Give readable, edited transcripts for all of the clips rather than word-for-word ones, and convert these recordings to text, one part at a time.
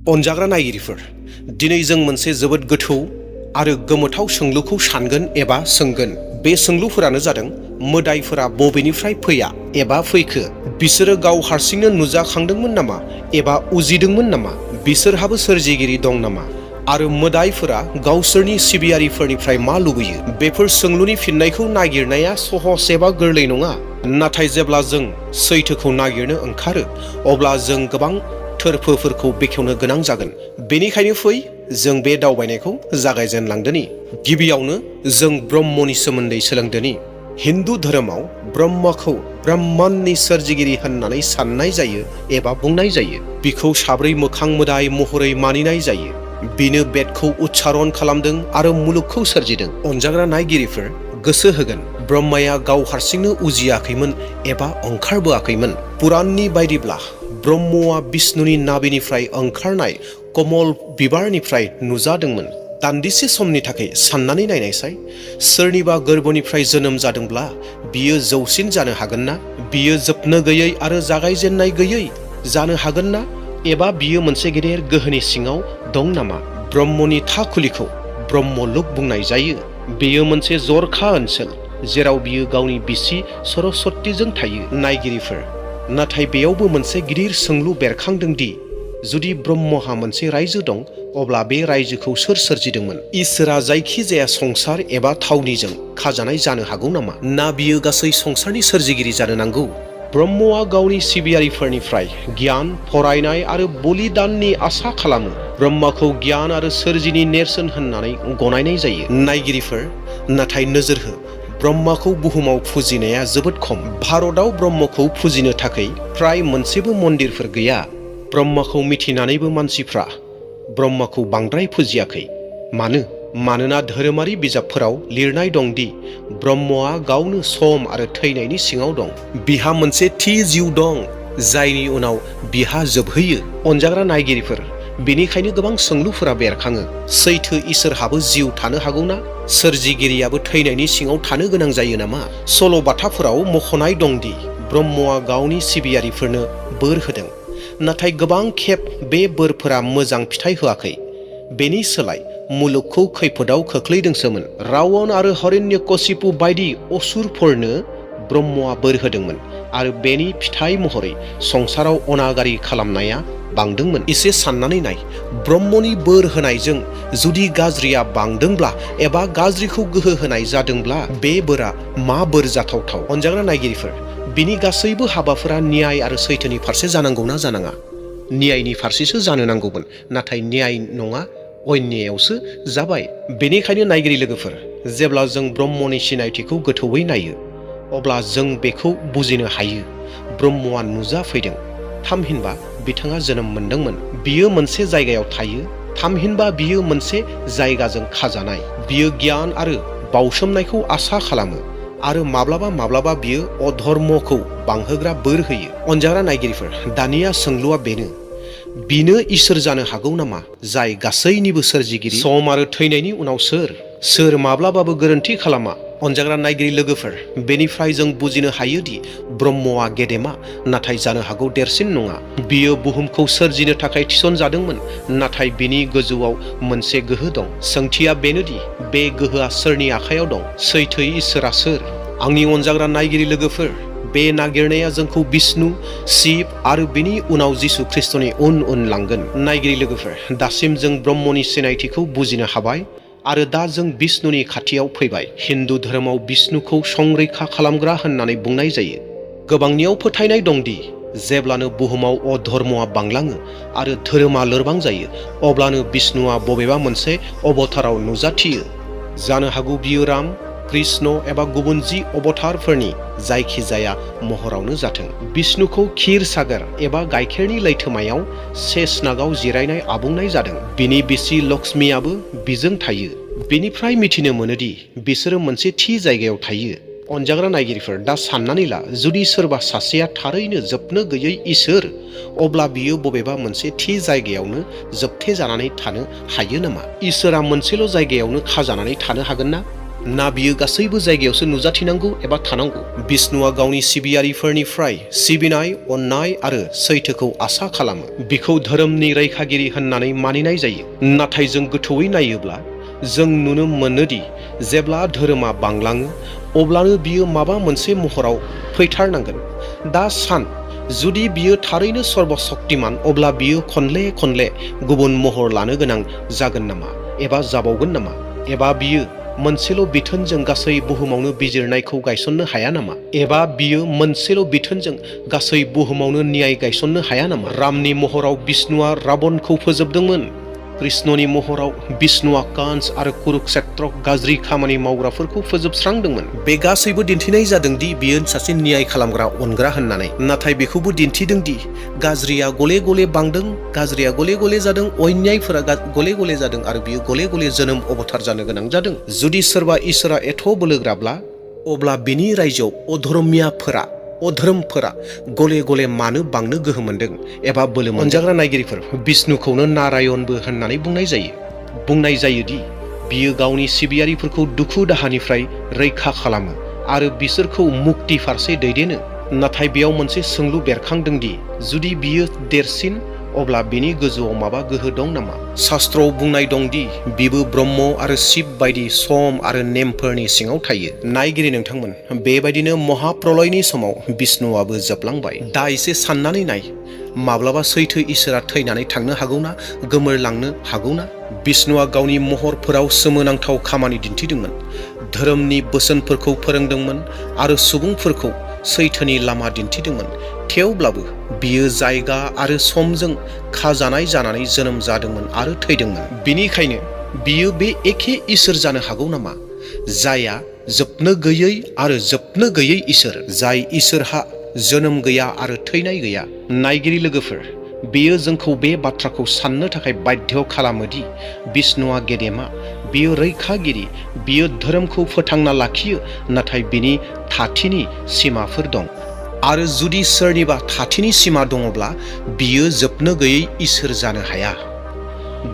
अनजाग्रा नायगिरिफोर, दिनै जों मोनसे जोबोद गोथौ आरो गोमोथाव सोंलुखौ सानगोन एबा सोंगोन। बे सोंलुफोरानो जादों मोदायफोरा बबेनिफ्राय फैया एबा फैखो? बिसोरो गाव हारसिंनो नुजाखांदोंमोन नामा एबा उजिदोंमोन नामा? बिसोरहाबो सोरजिगिरि दं नामा? आरो मोदायफोरा गावसोरनि सिबियारिफोरनिफ्राय मा लुबैयो? बेफोर सोंलुनि फिननायखौ नागिरनाया सहज एबा गोरलै नङा। नाथाय जेब्ला जों सैथोखौ नागिरनो ओंखारो अब्ला जों गोबां थोरफोफोरखौ बेखेवनो गोनां जागोन। बेनिखायनो फै जों बे दावबायनायखौ जागायजेनलांदोनि। गिबियावनो जों ब्रह्मनि सोमोन्दै सोलोंदोनि। हिन्दु धोरोमाव ब्रह्मखौ ब्रह्माण्डनि सोरजिगिरि होननानै साननाय जायो एबा बुंनाय जायो। बिखौ साब्रै मोखां मोदाय महरै मानिनाय जायो। बिनो बेदखौ उच्चारण खालामदों आरो मुलुगखौ सोरजिदों। अनजाग्रा नायगिरिफोर, गोसो होगोन, ब्रह्माया गाव हारसिंनो उजियाखैमोन एबा ओंखारबोआखैमोन। पुराणनि बायदिब्ला ब्रह्मआ बिष्णुनि नाभिनिफ्राय ओंखारनाय कमल बिबारनिफ्राय नुजादोंमोन। दान्दिसे समनि थाखाय साननानै नायनायसाय, सोरनिबा गोरबोनिफ्राय जोनोम जादोंब्ला बियो जौसिन जानो हागोन ना? बियो जोबनो गैयै आरो जागायजेननाय गैयै जानो हागोन ना? एबा बियो मोनसे गेदेर गोहोनि सिङाव दं नामा? ब्रह्मनि थाखुलिखौ ब्रह्मलोक बुंनाय जायो। बेयो मोनसे जरखा ओनसोल जेराव बियो गावनि बिसि सरस्वतीजों थायो। नायगिरिफोर, नाथाय बेयावबो मोनसे गिदिर सोंलु बेरखांदों दि जुदि ब्रह्महा मोनसे रायजो दं अब्ला बे रायजोखौ सोर सोरजिदोंमोन? इसोरा जायखिजाया संसार एबा थावनिजों खाजानाय जानो हागौ नामा? ना बियो गासै संसारनि सोरजिगिरि जानो नांगौ? ब्रह्मआ गावनि सिबियारिफोरनिफ्राय गियान, फरायनाय आरो बलिदाननि आसा खालामो। ब्रह्मखौ गियान आरो सोरजिनि नेरसोन होननानै गनायनाय जायो। नायगिरिफोर, नाथाय नोजोर हो, ब्रह्मखौ बुहुमाव फुजिनाया जोबोद खम। भारतआव ब्रह्मखौ फुजिनो थाखाय फ्राय मोनसेबो मन्दिरफोर गैया। ब्रह्मखौ मिथिनानैबो मानसिफ्रा ब्रह्मखौ बांद्राय फुजियाखै। मानो? मानोना धोरोमारि बिजाबफोराव लिरनाय दं दि ब्रह्मआ गावनो सम आरो थैनायनि सिङाव दं। बिहा मोनसे थि जिउ दं जायनि उनाव बिहा जोबहैयो। अनजाग्रा नायगिरिफोर, बेनिखायनो गोबां सोंलुफोरा बेरखाङो। सैथो इसोरहाबो जिउ थानो हागौ ना? सोरजिगिरियाबो थैनायनि सिङाव थानो गोनां जायो नामा? सल'बाथाफोराव मख'नाय दंदि ब्रह्मआ गावनि सिबियारिफोरनो बोर होदों, नाथाय गोबां खेब बे बोरफोरा मोजां फिथाइ होआखै। बेनि सोलाय मुलुगखौ खैफोदाव खोख्लैदोंसोमोन। रावण आरो हिरण्यकशिपु बायदि असुरफोरनो ब्रह्मआ बोर होदोंमोन आरो बेनि फिथाइ महरै संसाराव अनागारि खालामनाया बांदोंमोन। एसे साननानै नाय, ब्रह्मनि बोर होनायजों जुदि गाज्रिया बांदोंब्ला एबा गाज्रिखौ गोहो होनाय जादोंब्ला बे बोरा मा बोर जाथावथाव? अनजाग्रा नायगिरिफोर, बिनि गासैबो हाबाफोरा न्याय आरो सैथोनि फारसे जानांगौना जानाङा? न्यायनि फारसेसो जानो नांगौमोन, नाथाय न्याय नङा, अन्यायावसो जाबाय। बेनिखायनो नायगिरि लोगोफोर, जेब्ला जों ब्रह्मनि सिनायथिखौ गोथौयै नायो अब्ला जों बेखौ बुजिनो हायो। ब्रह्मआ नुजाफैदों, थामहिनबा बिथाङा जोनोम मोनदोंमोन। बियो मोनसे जायगायाव थायो, थामहिनबा बियो मोनसे जायगाजों खाजानाय। बियो गियान आरो बावसोमनायखौ आसा खालामो आरो माब्लाबा माब्लाबा बियो अधर्मखौ बांहोग्रा बोर होयो। अनजाग्रा नायगिरिफोर, दानिया सोंलुआ बिनो इसोर जानो हागौ नामा जाय गासैनिबो सोरजिगिरि? सम आरो थैनायनि उनाव सोर माब्लाबाबो गोरोन्थि खालामा। अनजाग्रा नायगिरि लोगोफोर, बेनिफ्राय जों बुजिनो हायोदि ब्रह्मआ गेदेमा, नाथाय जानो हागौ देरसिन नङा। बियो बुहुमखौ सोरजिनो थाखाय थिसनजादोंमोन, नाथाय बिनि गोजौआव मोनसे गोहो दं। सोंथिया बेनोदि बे गोहोआ सोरनि आखायाव दं? सैथोयै इसोरा सोर? आंनि अनजाग्रा नायगिरि लोगोफोर, बे नागिरनाया जोंखौ बिष्णु, शिव आरो बिनि उनाव जिसु ख्रिस्टनि उन लांगोन। नायगिरि लोगोफोर, दासिम जों ब्रह्मनि सिनायथिखौ बुजिनो हाबाय आरो दा जों बिष्णुनि खाथियाव फैबाय। हिन्दु धोरोमाव बिष्णुखौ संरैखा खालामग्रा होननानै बुंनाय जायो। गोबांनियाव फोथायनाय दंदि जेब्लानो बुहुमाव अधर्मआ बांलाङो आरो धोरोमा लोरबां जायो अब्लानो बिष्णुआ बबेबा मोनसे अबताराव नुजाथियो। जानो हागौ बियो राम, कृष्ण एबा गुबुन 10 अबतारफोरनि जायखिजाया महरावनो जाथों। बिष्णुखौ क्षीर सागर एबा गाइखेरनि लैथोमायाव शेषनागाव जिरायनाय आबुंनाय जादों। बिनि बिसि लक्ष्मीआबो बिजों थायो। बेनिफ्राय मिथिनो मोनोदि बिसोरो मोनसे थि जायगायाव थायो। अनजाग्रा नायगिरिफोर, दा साननानै ला, जुदि सोरबा सासेया थारैनो जोबनो गैयै इसोर, अब्ला बियो बबेबा मोनसे थि जायगायावनो जोबथे जानानै थानो हायो नामा? इसोरा मोनसेल' जायगायावनो खाजानानै थानो हागोन ना? ना बियो गासैबो जायगायावसो नुजाथिनांगौ एबा थानांगौ। बिष्णुआ गावनि सिबियारिफोरनिफ्राय सिबिनाय, अननाय आरो सैथोखौ आसा खालामो। बिखौ धोरोमनि रैखागिरि होननानै मानिनाय जायो। नाथाय जों गोथौयै नायोब्ला जों नुनो मोनोदि जेब्ला धोरोमा बांलाङो अब्लानो बियो माबा मोनसे महराव फैथारनांगोन। दा सान, जुदि बियो थारैनो सर्बशक्तिमान अब्ला बियो खनले खनले गुबुन महर लानो गोनां जागोन नामा एबा जाबावगोन नामा? एबा बियो मोनसेल' बिथोनजों गासै बुहुमावनो बिजिरनायखौ गायसननो हाया नामा? एबा बियो मोनसेल' बिथोनजों गासै बुहुमावनो न्याय गायसननो हाया नामा? रामनि महराव बिष्णुआ राबनखौ फोजोबदोंमोन। कृष्णनि महराव बिष्णुआ कांस आरो कुरुक्षेत्र गाज्रि खामानि मावग्राफोरखौ फोजोबस्रांदोंमोन। बे गासैबो दिन्थिनाय जादों दि बियो सासे न्याय खालामग्रा अनग्रा होननानै। नाथाय बेखौबो दिन्थिदों दि गाज्रिया गले गले बांदों, गाज्रिया गले गले जादों, अन्यायफोरा गले गले जादों आरो बियो गले गले जोनोम अबतार जानो गोनां जादों। जुदि सोरबा इसोरा एथ' बोलोग्राब्ला अब्ला बिनि रायजोआव अधर्मफोरा गले गले मानो बांनो गोहो मोन्दों एबा बोलो मोनदों? अनजाग्रा नायगिरिफोर, बिष्णुखौनो नारायणबो होननानै बुंनाय जायो। बुंनाय जायोदि बियो गावनि सिबियारिफोरखौ दुखु दाहानिफ्राय रैखा खालामो आरो बिसोरखौ मुक्ति फारसे दैदेनो। नाथाय बेयाव मोनसे सोंलु बेरखांदोंदि जुदि बियो देरसिन अब्ला बिनि गोजौआव माबा गोहो दं नामा? शास्त्रआव बुंनाय दंदि बिबो ब्रह्म आरो शिव बायदि सम आरो नेमफोरनि सिङाव थायो। नायगिरि नोंथांमोन, बेबायदिनो महाप्रलयनि समाव बिष्णुआबो जोबलांबाय। दा एसे साननानै नाय, माब्लाबा सैथो इसोरा थैनानै थांनो हागौना, गोमोरलांनो हागौना? बिष्णुआ गावनि महरफोराव सोमोनांथाव खामानि दिन्थिदोंमोन, धोरोमनि बोसोनफोरखौ फोरोंदोंमोन आरो सुबुंफोरखौ सैथोनि लामा दिन्थिदोंमोन। थेवब्लाबो बियो जायगा आरो समजों खाजानाय जानानै जोनोम जादोंमोन आरो थैदोंमोन। बिनिखायनो बियो बे एखे इसोर जानो हागौ नामा जायआ जोबनो गैयै आरो जोबनो गैयै इसोर, जाय इसोरहा जोनोम गैया आरो थैनाय गैया? नायगिरि लोगोफोर, बेयो जोंखौ बे बाथ्राखौ साननो थाखाय बाध्य खालामोदि बिष्णुआ गेदेमा, बियो रैखागिरि, बियो धोरोमखौ फोथांना लाखियो, नाथाय बिनि थाथिनि सिमाफोर दं। आरो जुदि सोरनिबा थाथिनि सिमा दङब्ला बियो जोबनो गैयै इसोर जानो हाया।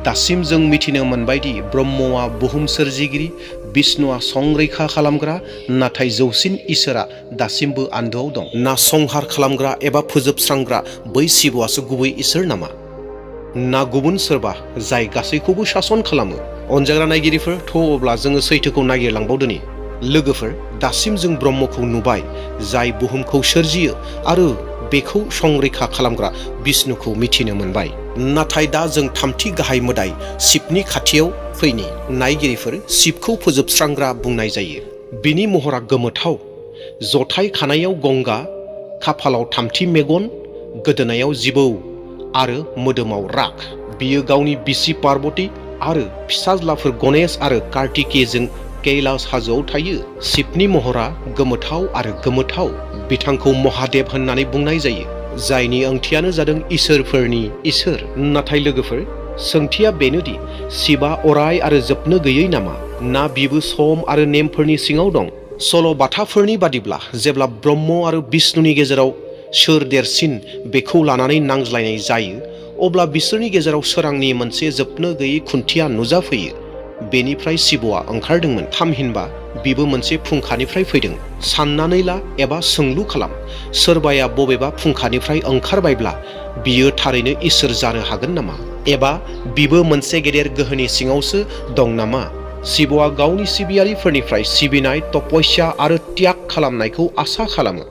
दासिम जों मिथिनो मोनबायदि ब्रह्मआ बुहुम सोरजिगिरि, बिष्णुआ संरैखा खालामग्रा, नाथाय जौसिन इसोरा दासिमबो आन्दोआव दं। ना संहार खालामग्रा एबा फोजोबस्रांग्रा बै शिवआसो गुबै इसोर नामा? ना गुबुन सोरबा जाय गासैखौबो सासन खालामो? अनजाग्रा नायगिरिफोर, अब्ला जोङो सैथोखौ नागिरलांबावदोनि। लोगोफोर, दासिम जों ब्रह्मखौ नुबाय, जाय बुहुमखौ सोरजियो, आरो बेखौ संरैखा खालामग्रा बिष्णुखौ मिथिनो मोनबाय। नाथाय दा जों थामथि गाहाय मोदाय शिवनि खाथियाव फैनि। नायगिरिफोर, शिवखौ फोजोबस्रांग्रा बुंनाय जायो। बिनि महरा गोमोथाव, जथाय खानायाव गंगा, खाफालाव थामथि मेगन, गोदोनायाव जिबौ आरो मोदोमाव राख। बियो गावनि बिसि पार्बती आरो फिसाज्लाफोर गणेश आरो कार्तिकेयजों कैलास हाजोआव थायो। शिवनि महरा गोमोथाव आरो गोमोथाव। बिथांखौ महादेव होननानै बुंनाय जायो, जायनि ओंथियानो जादों इसोरफोरनि इसोर। नाथाय लोगोफोर, सोंथिया बेनोदि शिवआ अराय आरो जोबनो गैयै नामा? ना बिबो सम आरो नेमफोरनि सिङाव दं? सल' बाथाफोरनि बादिब्ला जेब्ला ब्रह्म आरो बिष्णुनि गेजेराव सोर देरसिन बेखौ लानानै नांज्लायनाय जायो, अब्ला बिसोरनि गेजेराव सोरांनि मोनसे जोबनो गैयै खुन्थिया नुजाफैयो। बेनिफ्राय शिवआ ओंखारदोंमोन। थामहिनबा बिबो मोनसे फुंखानिफ्राय फैदों। साननानै ला एबा सोंलु खालाम, सोरबाया बबेबा फुंखानिफ्राय ओंखारबायब्ला बियो थारैनो इसोर जानो हागोन नामा? एबा बिबो मोनसे गेदेर गोहोनि सिङावसो दं नामा? शिवआ गावनि सिबियारिफोरनिफ्राय सिबिनाय, तपस्या आरो त्याग खालामनायखौ आसा खालामो।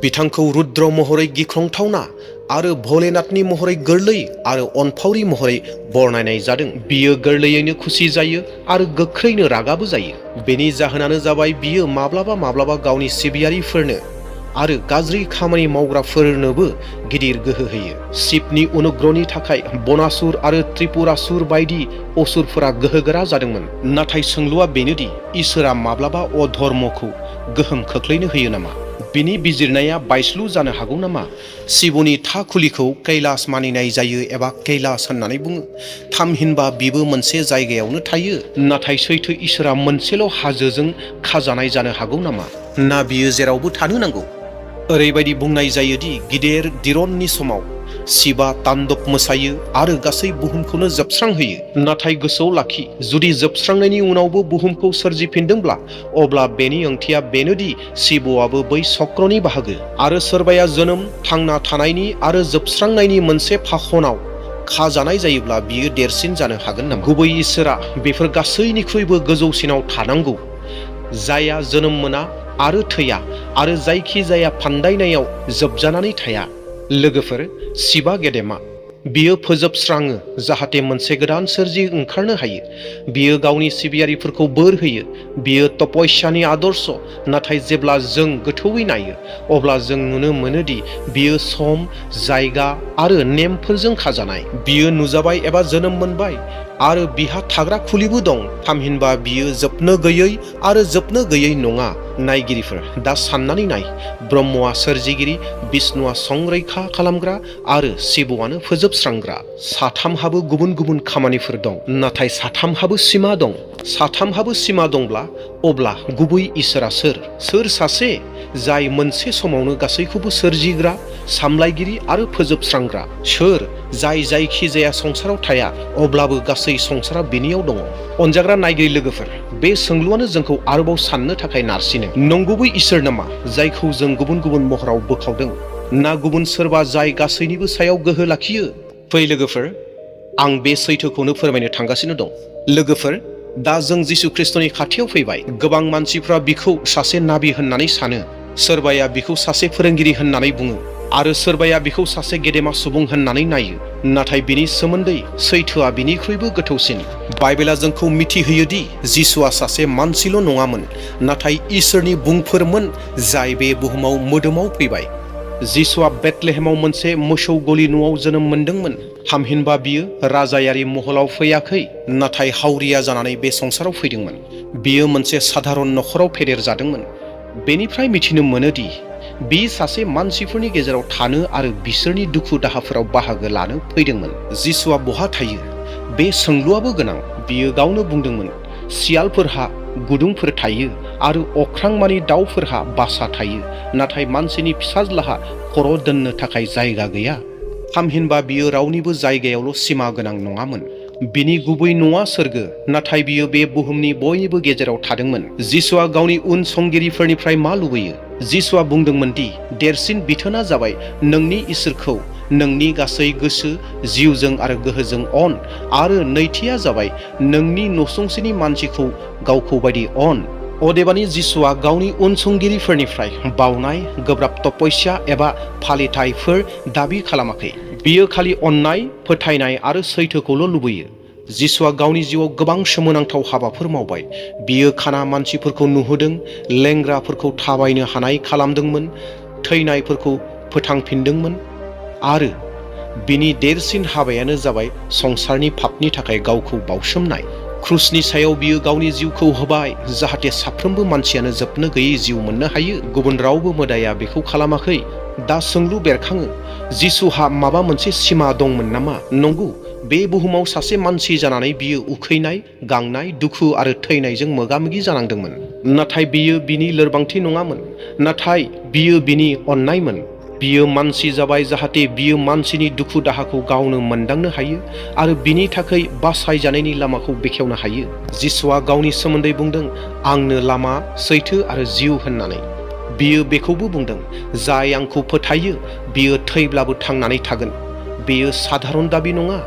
बिथांखौ रुद्र महरै गिख्रंथावना आरो भोलेनाथनि महरै गोरलै आरो अनफावरि महरै बरनायनाय जादों। बियो गोरलैयैनो खुसि जायो आरो गोख्रैनो रागाबो जायो। बेनि जाहोनानो जाबाय बियो माब्लाबा माब्लाबा गावनि सिबियारिफोरनो आरो गाज्रि खामानि मावग्राफोरनोबो गिदिर गोहो होयो। शिवनि अनुग्रहनि थाखाय बनासुर आरो त्रिपुरासुर बायदि असुरफोरा गोहोगोरा जादोंमोन। नाथाय सोंलुआ बेनोदि इसोरा माब्लाबा अधर्मखौ गोहोम खोख्लैनो होयो नामा? बिनि बिजिरनाया बायस्लु जानो हागौ नामा? शिवनि थाखुलिखौ कैलास मानिनाय जायो एबा कैलास होननानै बुङो। थामहिनबा बिबो मोनसे जायगायावनो थायो। नाथाय सैथो इसोरा मोनसेल' हाजोजों खाजानाय जानो हागौ नामा? ना बियो जेरावबो थानो नांगौ? ओरैबायदि बुंनाय जायोदि गिदिर दिरननि समाव शिवा तान्डब मोसायो आरो गासै बुहुमखौनो जोबस्रांहोयो। नाथाय गोसोआव लाखि, जुदि जोबस्रांनायनि उनावबो बुहुमखौ सोरजिफिनदोंब्ला अब्ला बेनि ओंथिया बेनोदि शिवआबो बै चक्रनि बाहागो आरो सोरबाया जोनोम, थांना थानायनि आरो जोबस्रांनायनि मोनसे फाखनाव खाजानाय जायोब्ला बियो देरसिन जानो हागोन नामा? गुबै इसोरा बेफोर गासैनिख्रुइबो गोजौसिनाव थानांगौ, जायहा जोनोम मोना आरो थैया आरो जायखि जाया फान्दायनायाव जोबजानानै थाया। लोगोफोर, शिवा गेदेमा, बियो फोजोबस्राङो जाहाथे मोनसे गोदान सोरजि ओंखारनो हायो। बियो गावनि सिबियारिफोरखौ बोर होयो। बियो तपस्यानि आदर्श, नाथाय जेब्ला जों गोथौयै नायो अब्ला जों नुनो मोनोदि बियो सम, जायगा आरो नेमफोरजों खाजानाय। बियो नुजाबाय एबा जोनोम मोनबाय आरो बिहा थाग्रा खुलिबो दं, थामहिनबा बियो जोबनो गैयै आरो जोबनो गैयै नङा। नायगिरिफोर, दा साननानै नाय, ब्रह्मआ सोरजिगिरि, विष्णुआ संरैखा खालामग्रा आरो शिवआनो फोजोबस्रांग्रा। साथामहाबो गुबुन गुबुन खामानिफोर दं, नाथाय साथामहाबो सिमा दं। साथामहाबो सिमा दंब्ला अब्ला गुबै इसोरा सोर? सोर सासे जाय मोनसे समावनो गासैखौबो सोरजिग्रा, सामलायगिरि आरो फोजोबस्रांग्रा? सोर जाय जायखि जाया संसाराव थाया अब्लाबो गासै संसारा बिनियाव दङ? अनजाग्रा नायगिरि लोगोफोर, बे सोंलुआनो जोंखौ आरोबाव साननो थाखाय नारसिनो। नंगुबै इसोर नामा जायखौ जों गुबुन गुबुन महराव बोखावदों, ना गुबुन सोरबा जाय गासैनिबो सायाव गोहो लाखियो? फै लोगोफोर, आं बे सैथोखौनो फोरमायनो थांगासिनो दं। लोगोफोर, दा जों जिसु ख्रिस्टनि खाथियाव फैबाय। गोबां मानसिफ्रा बिखौ सासे नाबि होननानै सानो, सोरबाया बिखौ सासे फोरोंगिरि होननानै बुङो आरो सोरबाया बिखौ सासे गेदेमा सुबुं होननानै नायो। नाथाय बिनि सोमोन्दै सैथोआ बिनिख्रुइबो गोथौसिन। बाइबेला जोंखौ मिथिहोयोदि जिसुआ सासे मानसिल' नङामोन, नाथाय इसोरनि बुंफोरमोन जाय बे बुहुमाव मोदोमाव फैबाय। जिसुआ बेथलेहेमाव मोनसे मोसौ गलि न'आव जोनोम मोनदोंमोन, थामहिनबा बियो राजायारि महलाव फैयाखै, नाथाय हावरिया जानानै बे संसाराव फैदोंमोन। बियो मोनसे साधारन नखराव फेदेर जादोंमोन। बेनिफ्राय मिथिनो मोनोदि बि सासे मानसिफोरनि गेजेराव थानो आरो बिसोरनि दुखु दाहाफोराव बाहागो लानो फैदोंमोन। जिसुआ बहा थायो? बे सोंलुआबो गोनां। बियो गावनो बुंदोंमोन, सियालफोरहा गुदुंफोर थायो आरो अख्रांमानि दाउफोरहा बासा थायो, नाथाय मानसिनि फिसाज्लाहा खर' दोननो थाखाय जायगा गैया। थामहिनबा बियो रावनिबो जायगायावल' सिमा गोनां नङामोन। बिनि गुबै न'आ सोरगो, नाथाय बियो बे बुहुमनि बयनिबो गेजेराव थादोंमोन। जिसुआ गावनि उनसंगिरिफोरनिफ्राय मा लुबैयो? जिसुआ बुंदोंमोन दि देरसिन बिथोना जाबाय नोंनि इसोरखौ नोंनि गासै गोसो, जिउजों आरो गोहोजों अन, आरो नैथिया जाबाय नोंनि नसुंसेनि मानसिखौ गावखौ बायदि अन। अदेबानि जिसुआ गावनि उनसंगिरिफोरनिफ्राय बावनाय, गोब्राब तपस्या एबा फालिथायफोर दाबि खालामाखै। बियो खालि अननाय, फोथायनाय आरो सैथोखौल' लुबैयो। जिसुआ गावनि जिउआव गोबां सोमोनांथाव हाबाफोर मावबाय। बियो खाना मानसिफोरखौ नुहोदों, लेंग्राफोरखौ थाबायनो हानाय खालामदोंमोन, थैनायफोरखौ फोथांफिनदोंमोन, आरो बिनि देरसिन हाबायानो जाबाय संसारनि पापनि थाखाय गावखौ बावसोमनाय। क्रुसनि सायाव बियो गावनि जिउखौ होबाय जाहाथे साफ्रोमबो मानसियानो जोबनो गैयै जिउ मोननो हायो। गुबुन रावबो मोदाया बेखौ खालामाखै। दा सोंलु बेरखाङो, जिसुहा माबा मोनसे सिमा दंमोन नामा? नंगौ, बे बुहुमाव सासे मानसि जानानै बियो उखैनाय, गांनाय, दुखु आरो थैनायजों मोगा-मोगि जानांदोंमोन। नाथाय बियो बिनि लोरबांथि नङामोन, नाथाय बियो बिनि अननायमोन। बियो मानसि जाबाय जाहाथे बियो मानसिनि दुखु दाहाखौ गावनो मोनदांनो हायो आरो बिनि थाखाय बासायजानायनि लामाखौ बेखेवनो हायो। जिसुआ गावनि सोमोन्दै बुंदों, आंनो लामा, सैथो आरो जिउ होननानै। बियो बेखौबो बुंदों, जाय आंखौ फोथायो बियो थैब्लाबो थांनानै थागोन। बेयो साधारन दाबि नङा,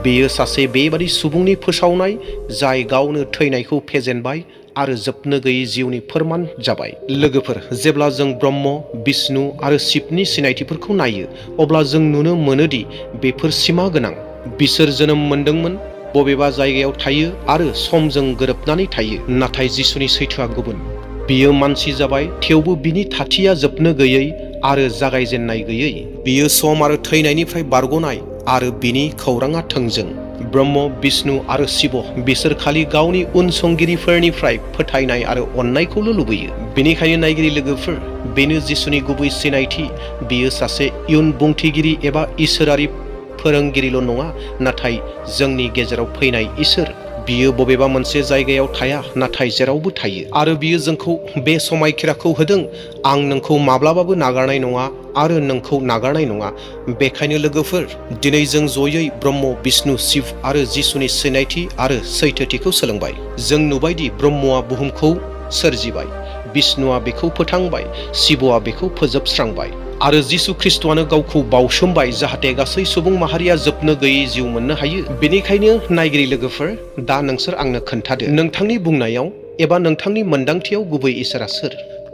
बेयो सासे बेबादि सुबुंनि फोसावनाय जाय गावनो थैनायखौ फेजेनबाय आरो जोबनो गैयै जिउनि फोरमान जाबाय। लोगोफोर, जेब्ला जों ब्रह्म, विष्णु आरो शिवनि सिनायथिफोरखौ नायो अब्ला जों नुनो मोनोदि बेफोर सिमा गोनां। बिसोर जोनोम मोनदोंमोन, बबेबा जायगायाव थायो आरो समजों गोरोबनानै थायो। नाथाय जिसुनि सैथोआ गुबुन। बियो मानसि जाबाय, थेवबो बिनि थाथिया जोबनो गैयै आरो जागायजेननाय गैयै। बियो सम आरो थैनायनिफ्राय बारग'नाय आरो बिनि खौराङा थोंजों। ब्रह्म, विष्णु आरो शिव बिसोर खालि गावनि उनसंगिरिफोरनिफ्राय फोथायनाय आरो अननायखौल' लुबैयो। बेनिखायनो नायगिरि लोगोफोर, बेनो जिसुनि गुबै सिनायथि। बियो सासे इयुन बुंथिगिरि एबा इसोरारि फोरोंगिरिल' नङा, नाथाय जोंनि गेजेराव फैनाय इसोर। बियो बबेबा मोनसे जायगायाव थाया, नाथाय जेरावबो थायो। आरो बियो जोंखौ बे समायखिराखौ होदों, आं नोंखौ माब्लाबाबो नागारनाय नङा, आरो नोंखौ नागारनाय नङा। बेखायनो लोगोफोर, दिनै जों जयै ब्रह्म, बिष्णु, शिव आरो जिसुनि सिनायथि आरो सैथोथिखौ सोलोंबाय। जों नुबायदि ब्रह्मआ बुहुमखौ सोरजिबाय, बिष्णुआ बेखौ फोथांबाय, शिवआ बेखौ फोजोबस्रांबाय आरो जिसु ख्रिस्ट'आनो गावखौ बावसोमबाय जाहाथे गासै सुबुं माहारिया जोबनो गैयै जिउ मोननो हायो। बेनिखायनो नायगिरि लोगोफोर, दा नोंसोर आंनो खोन्थादो, नोंथांनि बुंनायाव एबा नोंथांनि मोन्दांथियाव गुबै इसोरा सोर?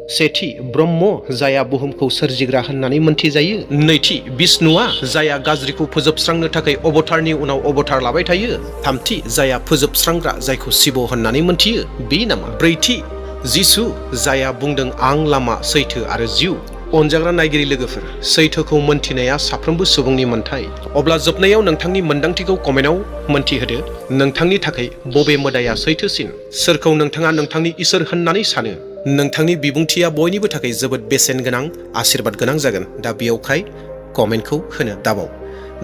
सेथि, ब्रह्म, जायहा बुहुमखौ सोरजिग्रा होननानै मोनथिजायो। नैथि, बिष्णुआ, जायहा गाज्रिखौ फोजोबस्रांनो थाखाय अबतारनि उनाव अबतार लाबाय थायो। थामथि, जायहा फोजोबस्रांग्रा, जायखौ शिव होननानै मोनथियो, बे नामा? ब्रैथि, जिसु, जायहा बुंदों आं लामा, सैथो आरो जिउ। अनजाग्रा नायगिरि लोगोफोर, सैथोखौ मोनथिनाया साफ्रोमबो सुबुंनि मोन्थाय। अब्ला जोबनायाव नोंथांनि मोन्दांथिखौ कमेन्टआव मोनथिहोदो। नोंथांनि थाखाय बबे मोदाया सैथोसिन? सोरखौ नोंथाङा नोंथांनि इसोर होननानै सानो? नोंथांनि बिबुंथिया बयनिबो थाखाय जोबोद बेसेन गोनां, आशीर्बाद गोनां जागोन। दा बेयावखाय कमेन्टखौ होनो दाबाव।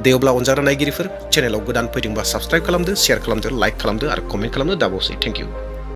दे अब्ला अनजाग्रा नायगिरिफोर, चेनेलाव गोदान फैदोंबा साबस्क्राइब खालामदो, शेयार खालामदो, लाइक खालामदो आरो कमेन्ट खालामनो दाबावसै। Thank you.